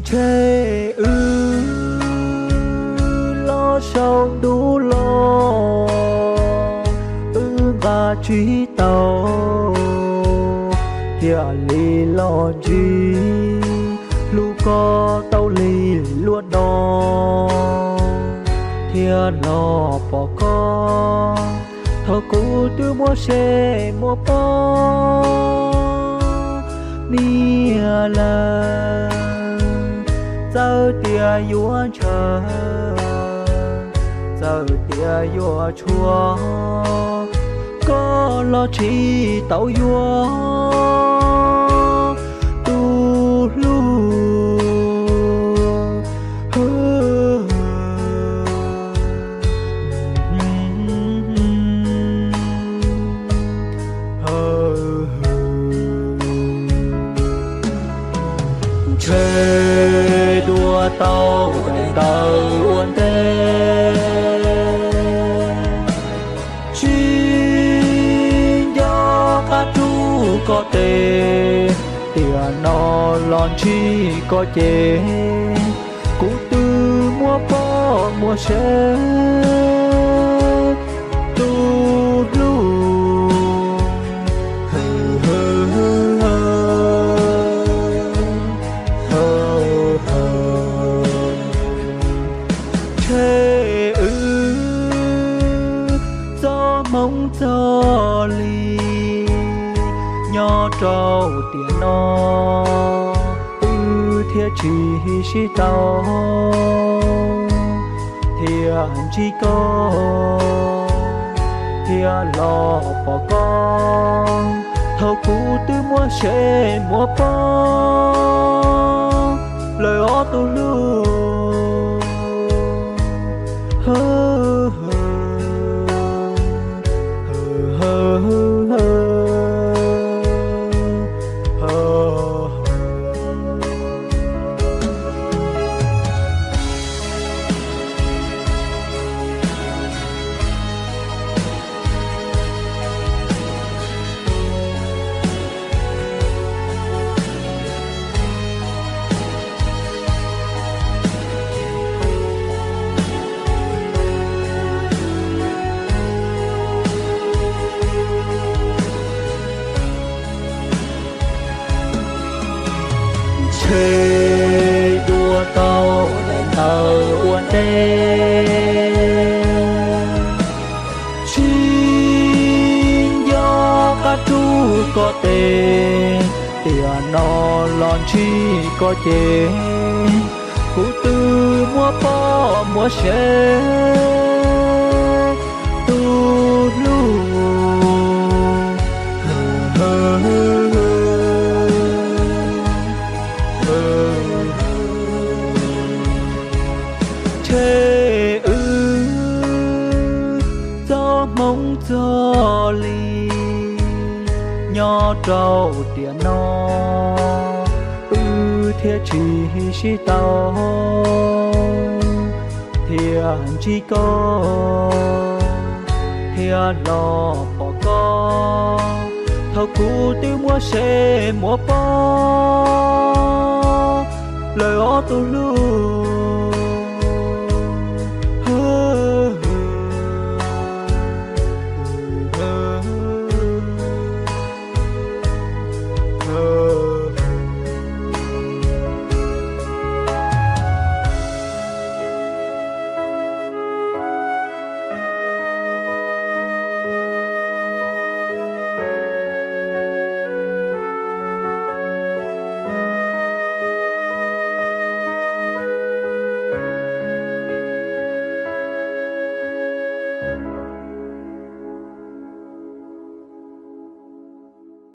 Ntshe wb los saum ntuj los, wb nqa tsis tau thiaj li los ntsib hlub koj tau li luag no, thiaj los pom koj thaum kuv twb muaj seb muaj poj niam lawm. Txawm tias yuav ntshaw, txawm tias yuav tshuav, koj los tsis tau yuav tus hlub. Ntshe dua tau daim ntawv ua ntej, tsis nco qab rub koj tes, tiam no los ntsib koj ces kuv twb muaj poj muaj sev tus hlub. Ntshe wb txoj hmoov txoj li nyob rau tiam no, wb thiaj tsis sib tau thiaj ntsib koj, thiaj los pom koj thaum kuv twb muaj seb muaj poj lawm ob tug hlub. Ntshe dua tau daim ntawv ua ntej, tsis nco qab rub koj tes, tiam no los ntsib koj ces kuv twb muaj poj muaj sev tus hlub. Ntshe wb txoj hmoov txoj li nyob rau tiam no, wb thiaj tsis sib tau thiaj ntsib koj, thiaj los pom koj thaum kuv twb muaj seb muaj poj lawm ob tug hlub.